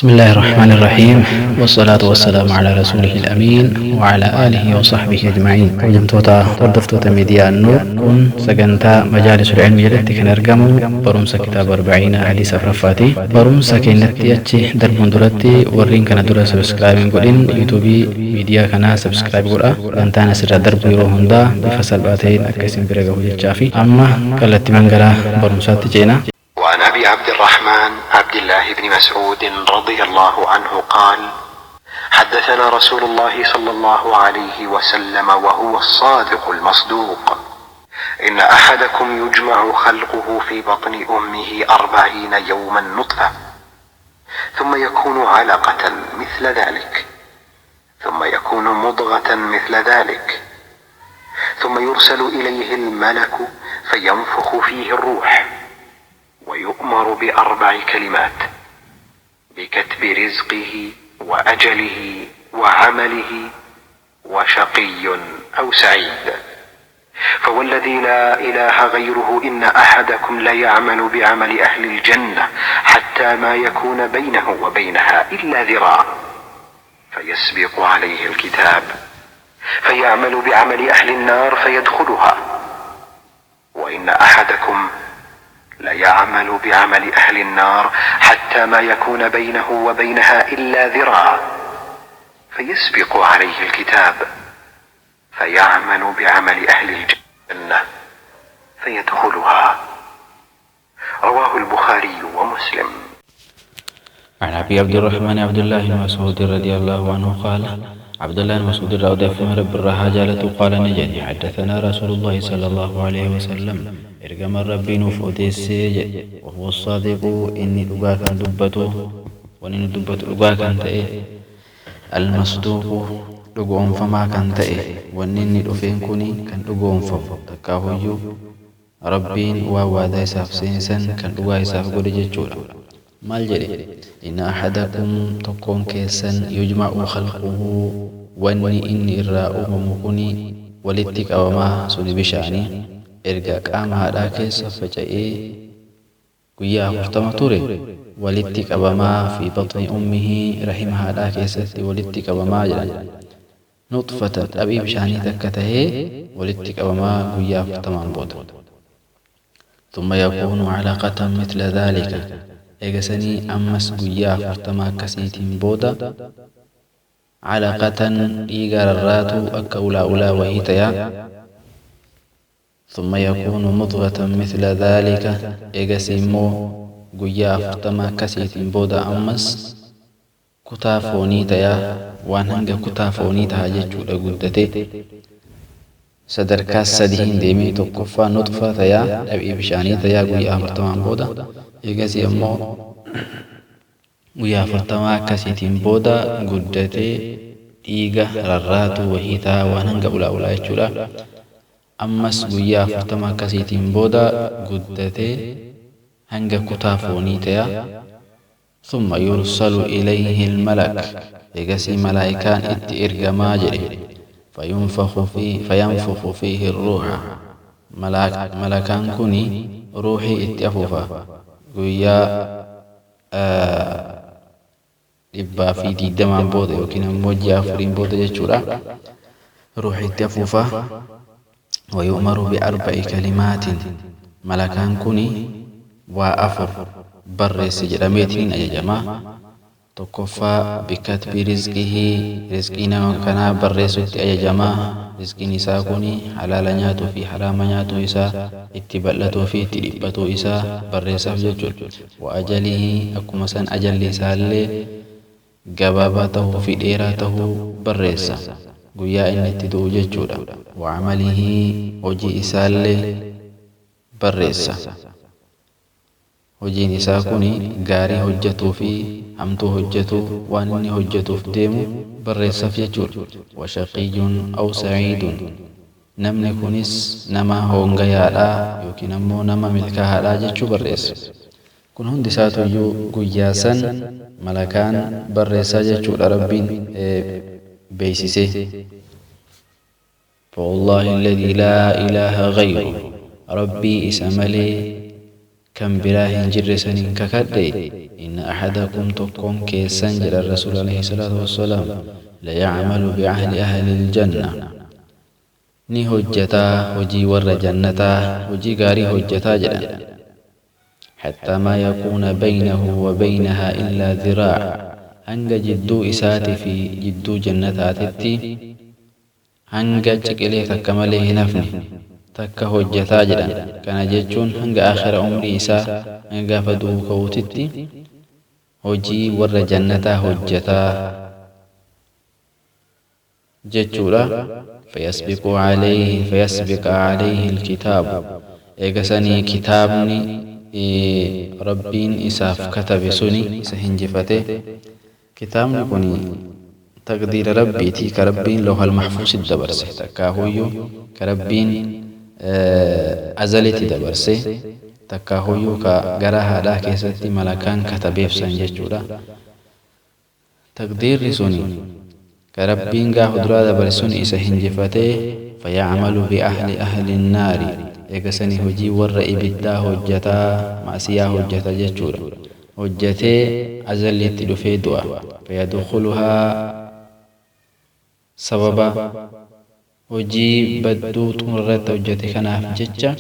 بسم الله الرحمن الرحيم، والصلاة والسلام على رسوله الأمين وعلى آله وصحبه أجمعين. Kabajamtoota hordoftoota miidiyaa Nuur, kun sagantaa Majaalisul Ilmi jalatti kan argamu barumsa kitaaba Arba'iina hadiisa afuraffaati. Barumsa keenyatti achi darbuun duratti, warreen kana dura subscribe hin godhin yuutuubii miidiyaa kanaa subscribe godha. Sagantaan asirraa darbu yeroo hundaa bifa salphaa ta'een akka isin bira gahu jechaa fi amma kallattiimaan gara barumsaatti ceena. وعن ابي عبد الرحمن عبد الله بن مسعود رضي الله عنه قال: حدثنا رسول الله صلى الله عليه وسلم، وهو الصادق المصدوق: ان احدكم يجمع خلقه في بطن امه 40 يوما نطفه، ثم يكون علقه مثل ذلك، ثم يكون مضغه مثل ذلك، ثم يرسل اليه الملك فينفخ فيه الروح، ويؤمر باربع كلمات: بكتب رزقه واجله وعمله وشقي او سعيد. فوالذي لا اله غيره ان احدكم ليعمل بعمل اهل الجنه حتى ما يكون بينه وبينها الا ذراع، فيسبق عليه الكتاب فيعمل بعمل اهل النار فيدخلها. وان احدكم ليعمل بعمل اهل النار حتى ما يكون بينه وبينها الا ذراع، فيسبق عليه الكتاب فيعمل بعمل اهل الجنه فيدخلها. رواه البخاري ومسلم. عن أبي عبد الرحمن عبد الله بن مسعود رضي الله عنه قال، عبد الله بن مسعود irraa odeeffame، Rabbi irraa haa jaalatu، قال ni jedhe، حدثنا رسول الله صلى الله عليه وسلم، ergamaan Rabbii nuuf odeessee jedhe، وهو الصادق، inni dhugaa kan dubbatu, wanni inni dubbatu dhugaa kan ta'e، المصدوق، dhugoomfamaa kan ta'e, wanni inni dhufeen kuni kan dhugoomfamu takkaahuyyuu Rabbiin waan waadaa isaaf seensan kan dhugaa isaaf godhe jechuudha. Maal jedhe? إن أحدكم، tokkoon keessan، يجمع خلقه، wanni inni irraa uumamu kuni walitti qabamaa, suni bishaanii, erga qaama haadhaa keessa faca'ee guyyaa 40 ture walitti qabamaa، في بطن أمه، rahima haadhaa keessatti walitti qabamaa jedhan، نطفة، dhabii bishaanii takka tahee walitti qabamaa guyyaa 40n booda. ثم يكون علقة مثل ذلك، eegasanii ammas guyyaa 40 akkasiitiin booda علقة، dhiiga rarraatu akka ulaa ulaa wahii tayaa. ثم يكون مضغة مثل ذلك، eegasii immoo guyyaa 40 akkasiitiin booda ammas kutaa foonii tayaa, waan hanga kutaa foonii taha jechuudha. Guddate sadarkaa sadiin deemee, tokkoffaa نطفة tayaa, dhabii bishaanii tayaa guyyaa 40n booda, eegasii ammoo guyyaa 40 akkasiitiin booda guddatee dhiiga rarraatu wahii ta'a, waan hanga ulaa ulaa jechuudha. Ammas guyyaa 40 akkasiitiin booda guddatee hanga kutaa foonii ta'a. ثم يرسل إليه الملك، eegasii malaa'ikaan itti ergamaa jedhe، فينفخ فيه الروح، malakaan kuni ruuxii itti afuufa guyyaa 120n booda yookiin ammoo ji'a 4n booda jechuudha. Ruuxii itti afuufa. ويؤمر بأربع كلمات، malakaan kuni waa afur barreessi jedhameetiin ajajamaa. Tokkoffaa، بكتب رزقه، rizqii nama kanaa barreessutti ajajamaa. Rizqiin isaa kuni halaala nyaatuu fi haraama nyaatuu isaa, itti bal'atuu fi itti dhiphatuu isaa barreessaaf jechuudha. وأجله، akkuma san ajalli isaallee gabaabaa tahuu fi dheeraa tahuu barreessa, guyyaa inni itti du'u jechuudha. وعمله، hojii isaallee barreessa. Hojiin isaa kun gaarii hojjetuu fi hamtuu hojjetuu, waan inni hojjetuuf deemu barreessaaf jechuudha. وشقي أو سعيد، namni kunis nama hongayaadhaa yookiin ammoo nama milkaa'aadhaa jechuu barreessa. Kun hundi isaatuyyuu guyyaa san malakaan barreessaa jechuudha, Rabbiin beeksisee. فوالله الذي لا إله غيره، Rabbii isa malee Kan biraa hin jirre saniin kakadhe, inna ahadakum, tokkoon keessan jedhan Rasuul alayhi salaatu wassalaam, layacmalu bicahli ahli iljanna, ni hojjataa hojii warra jannataa, hojii gaarii hojjataa jedhan, hattaa maa yakuuna baynahu wa baynahaa illaa dhiraac, hanga jidduu isaatii fi jidduu jannataatitti hanga ciqilee takka malee hin hafne takka hojjataa jedhan. Kana jechuun hanga aakhira umrii isaa, hanga gaafa du'uu ka'uutitti hojii warra jannataa hojjataa jechuudha. Fayasbiqa alayhi alkitaabu, eega sanii kitaabni Rabbiin isaaf katabe suni isa hinjifate. Kitaabni kun taqdiira Rabbiiti, ka Rabbiin lawhal mahfuusitti dabarse, takkaahuyyuu ka Rabbiin azalitti dabarse, takkaahuyyuu ka garaa haadhaa keessatti malakaan katabeef san jechuudha. Taqdiirri suni ka Rabbiin gaafa duraa dabarse sun isa hinjifatee, fayacmalu biahli ahli nnaari, eega sanii hojii warra ibiddaa hojjataa, ma'siyaa hojjata jechuudha. Hojjatee azalli itti dhufee du'a. Fayadkhuluhaa, sababa hojii badduu xumura irratti hojjate kanaaf jecha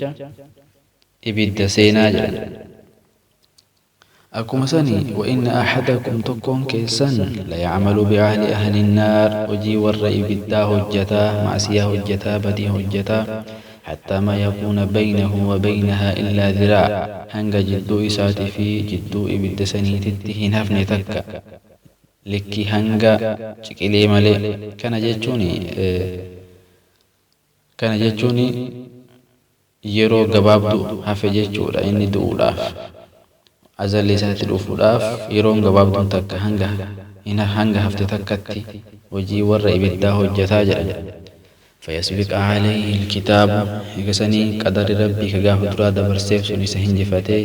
ibidda seenaa jedhan. Akkuma sani, wa inna ahadakum, tokkoon keessan, layacmalu bi'ahli ahli nnaar, hojii warra ibiddaa hojjataa, ma'siyaa hojjataa, badii hojjataa, hattaa maa yakuuna baynahu wa baynahaa illaa dhiraac, hanga jidduu isaatii fi jidduu ibidda saniititti hin hafne takka likki hanga ciqilee malee. Kana jechuun yeroo gabaabdu hafe jechuudha. Inni du'uudhaaf, azalli isaatti dhufuudhaaf yeroon gabaabduun takka hanga hafte takkatti hojii warra ibiddaa hojjataa jedhan. فيسبق عليه الكتاب, eega sanii qadarri Rabbii ka gaafa duraa dabarseef sun isa hinjifatee,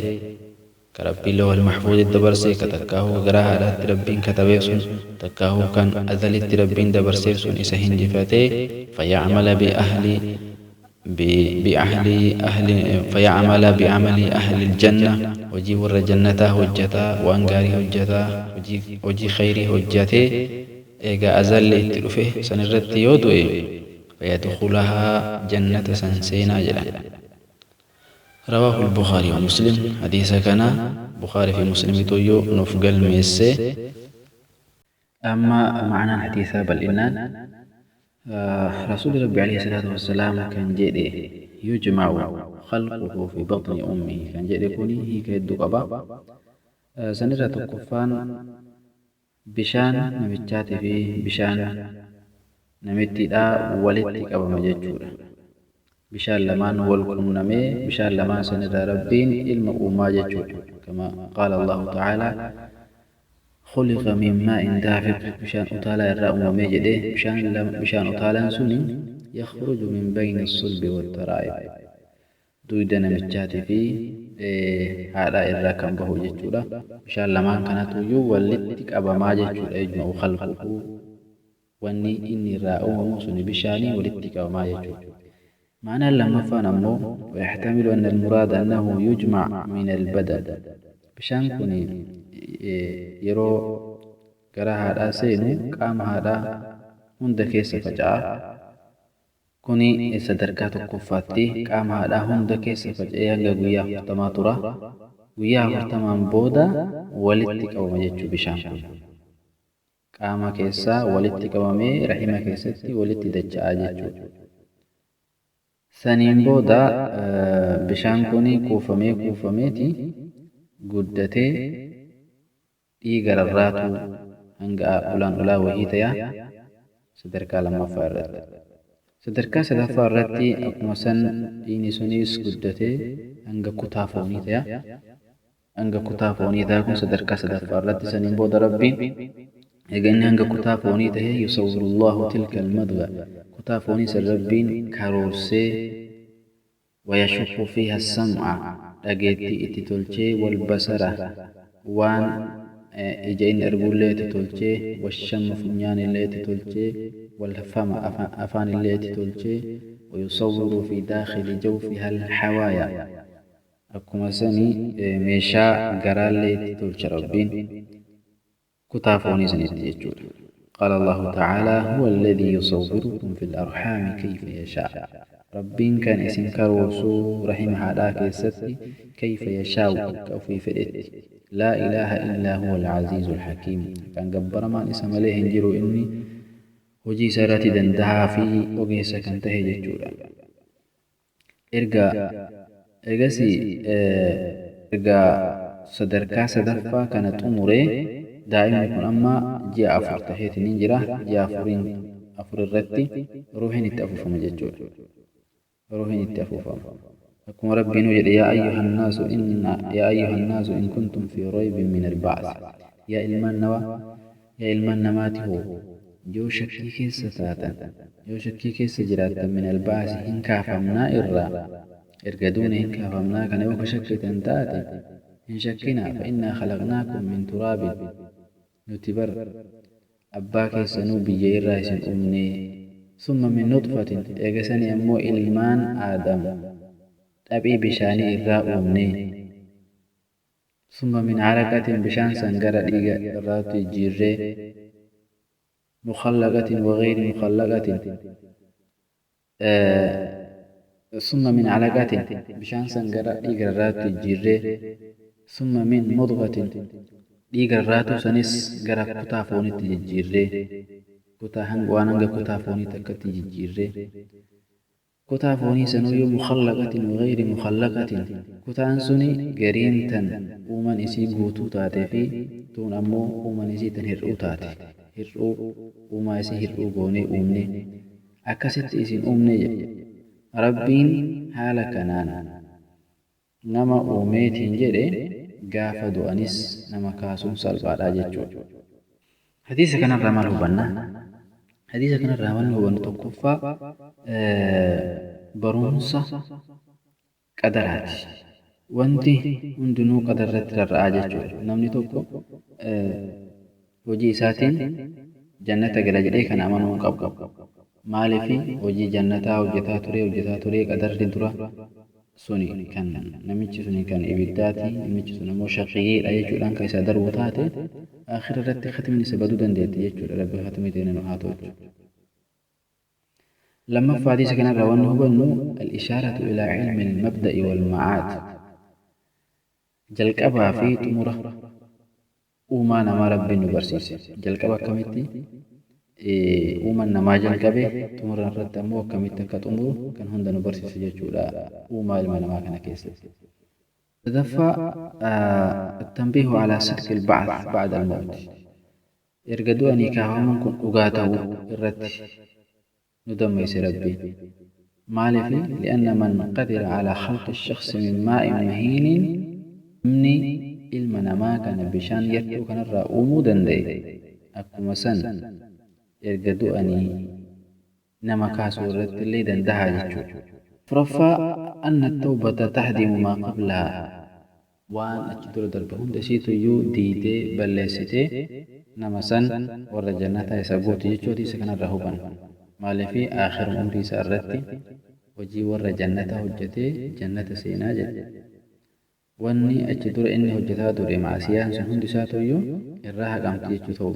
ka Rabbiin lawhal mahfuuzitti dabarse, ka takkaahuu garaa haadhaatti Rabbiin katabeef sun, takkaahuu kan azalitti Rabbiin dabarseef sun isa hinjifatee, فيعمل بأهل بأهل أهل فيعمل بعمل أهل الجنة, hojii warra jannataa hojjataa, waan gaarii hojjataa, hojii khayrii hojjatee, eega azalli itti dhufe san irratti yoo du'e, فيدخلها, jannata san seenaa jedhan. رواه البخاري ومسلم. حديث كان بخاري في مسلم تويو نوف galmeesse. أما معنى الحديث بل إنان رسول ربي عليه الصلاة والسلام كان جدي يجمع خلقه في بطن أمه كان جدي كوني هي كيدو قبا سنرى tokkoffaan bishaan namichaatii fi bishaan namittiidha walitti qabama jechuudha. Bishaan lamaan wal qunnamee, bishaan lamaan sanirraa Rabbiin ilma uumaa jechuudha. كما قال الله تعالى خلق من ماء دافق, bishaan utaalaa irraa uumamee jedhee. Bishaan utaalaan suni يخرج من بين الصلب والترائب, duyda namichaatii fi haadhaa irraa kan bahu jechuudha. Bishaan lamaan kanatu iyyuu walitti qabamaa jechuudha. يجمع خلقه, wanni inni irraa uumamu suni bishaanii walitti qabamaa jechuudha. معنى lammaffaan ammoo ويحتمل أن المراد أنه يجمع من البدن, bishaan kun yeroo gara haadhaa seenu qaama haadhaa hunda keessa faca'a. Kuni sadarkaa tokkoffaatti qaama haadhaa hunda keessa faca'ee hanga guyyaa 40 tura. Guyyaa 40n booda walitti qabama jechuu bishaan kun. Qaama keessaa walitti qabamee rahima keessatti walitti dacha'aa jechuudha. Saniin booda bishaan kun kuufamee kuufameeti guddatee dhiiga rarraatu hanga ulaan ulaa wahii ta'a sadarkaa lammaffaa irratti. Sadarkaa sadaffaa irratti akkuma san dhiigni sunis guddatee hanga kutaa foonii ta'a. Hanga kutaa foonii ta'a kun sadarkaa sadaffaa irratti. Saniin booda Rabbiin eega inni hanga kutaa foonii ta'e, يصور الله تلك المضغة, kutaa foonii san Rabbiin karoorsee, ويشق فيها السمع, dhageettii itti tolchee, والبصر, waan ija inni argullee itti tolchee, والشم, funyaan illee itti tolchee, والفم, afaan illee itti tolchee, ويصور في داخل جوفها الحوايا. Akkuma sani meeshaa garaallee itti tolcha Rabbiin kutaa foonii sanitti jechuudha. قال الله تعالى: هو الذي يصوركم في الأرحام كيف يشاء. Rabbiin kan isin karoorsuu rahima haadhaa keessatti كيف يشاء, akka ofii fedhetti. لا إله إلا هو العزيز الحكيم. Kan gabbaramaan isa malee hin jiru, inni hojii isaa irratti dandahaa fi ogeessa kan tahe jechuudha. Erga ergasii, erga sadarkaa sadaffaa kana xumuree, daa'imni kun amma ji'a 4 taheetiin hin jira. Ji'a 4 irratti ruuhiin itti afuufama jechuudha. Ruuhiin itti afuufama. Akkuma Rabbiin jedhe: يا أيها الناس إن يا أيها الناس إن كنتم في ريب من البعث. Yaa ilmaan namaa, yaa ilmaan namaati hoo, yoo shakkii keessa taatan, yoo shakkii keessa jiraattan, من البعث, hin kaafamnaa irraa, erga duune hin kaafamnaa kana yoo ka shakkitan taate, hin shakkinaa. فإنا خلقناكم من تراب, nuti bar abbaa keessanuu biyya irraa isin uumne. ثم من نطفة, eegasanii ammoo ilmaan Aadam dhaphii bishaanii irraa uumne. ثم من علقة, bishaan san gara dhiiga irraatti jijjiirree, مخلقة وغير مخلقة. ثم من علقة, bishaan san gara dhiiga irraatti jijjiirree, ثم من مضغة, dhiiga irraatu sanis gara kutaa foonitti jijjiirree, kutaa hanga waan hanga kutaa foonii takkatti jijjiirree, kutaa foonii sanuyyuu مخلقة وغير مخلقة, kutaan suni gariin tan uuman isii guutuu taatee fi tuun ammoo uuman isii tan hir'uu taate, hir'uu uumaa isii hir'uu goonee uumne, akkasitti isin uumne jedhe Rabbiin. Haala kanaan nama uumeetiin jedhe, gaafa du'anis nama kaasuun salphaadha jechuudha. Hadiisa kanarraa maal hubanna? Hadiisa kanarraa maal hubannu? Tokkoffaa, barumsa qadaraati. Wanti hundinuu qadarratti rarra'aa jechuudha. Namni tokko hojii isaatiin jannata gala jedhee kana amanuu hin qabu. Maaliifi hojii jannataa hojjetaa ture, hojjetaa ture, qadarri dura suni kan namichi suni kan ibiddaati, namichi sun ammoo shaqiyyiidha jechuudhaan kan isa darbu taate, akhira irratti khatmiin isa baduu dandeetti jechuudha. Rabbi khatmii ta'e nu haa tolchu. Lammaffaa, hadiisa kanarraa wanni hubannu الإشارة إلى علم المبدأ والمعاد, jalqabaa fi xumura uumaa namaa Rabbiin nu barsiise. Jalqaba akkamitti uumaan namaa jalqabe, xumura irratti ammoo akkamitti akka xumuru kan hunda nu barsiise jechuudha uumaa ilma namaa kana keessatti. Sadaffaa, التنبيه على صدق البعث بعد الموت, erga du'anii kaafamuun kun dhugaa ta'uu irratti nu dammayse Rabbiin. Maaliif? لأن من قدر على خلق الشخص من ماء مهين, namni ilma namaa kana bishaan yartuu kanarraa uumuu danda'e, akkuma san erga du'anii nama kaasuu irratti illee danda'a jechuudha. Afuraffaa, أن التوبة تهدم ما قبلها, waan achi dura darbe hunda isiituyyuu diidee balleessitee nama san warra jannataa isa gootu jechuudha isa kanarraa hubanna. Maaliif? Aakhiruma umrii isaa irratti hojii warra jannataa hojjetee jannata seenaa jedhe. Wanni achi dura inni hojjetaa ture, maasiyaan sun hundi isaatuyyuu irraa haqamti jechuu ta'uu.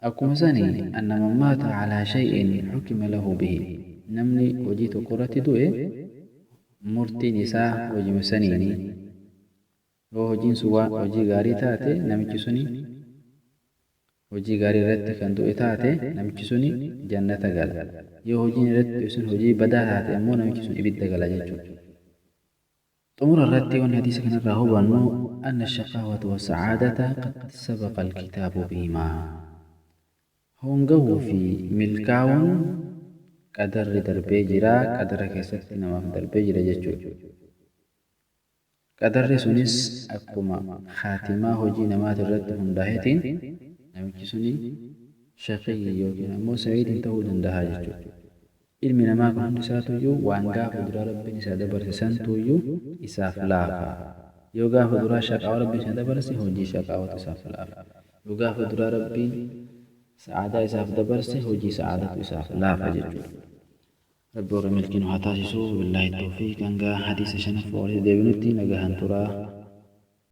Akkuma sani, أن من مات على شيء حكم له به, namni hojii tokko irratti du'e murtiin isaa hojii saniini. Yoo hojiin sun waan hojii gaarii taate, namichi suni hojii gaarii irratti kan du'e taate, namichi suni jannata gala. Yoo hojiin irratti sun hojii badaa taate ammoo, namichi sun ibidda gala jechuudha. Xumura irratti wanni hadiisa kanarraa hubannu, أن الشقاوة والسعادة قد سبق الكتاب بهما, hongahuu fi milkaa'uun qadarri darbee jira, qadara keessatti namaaf darbee jira jechuudha. Qadarri sunis akkuma khaatimaa hojii namaati irratti hundaa'eetiin namichi suni shaqii yookiin ammoo sa'iidin ta'uu danda'a jechuudha. Ilmi namaa kun hundi isaatuyyuu waan gaafa duraa Rabbiin isaa dabarse santuyyuu isaaf laafa. Yoo gaafa duraa shaqaawa Rabbiin isaa dabarse, hojii shaqaawatu isaaf laafa. Yoo gaafa duraa Rabbiin sa'aadaa isaaf dabarse, hojii sa'aadatu isaaf laafa jechuudha. Rabbi warra milkii nu haa taasisu. Billaahi tawfiiq. Hanga hadiisa shanaffaa walitti deebinutti nagahan turaa.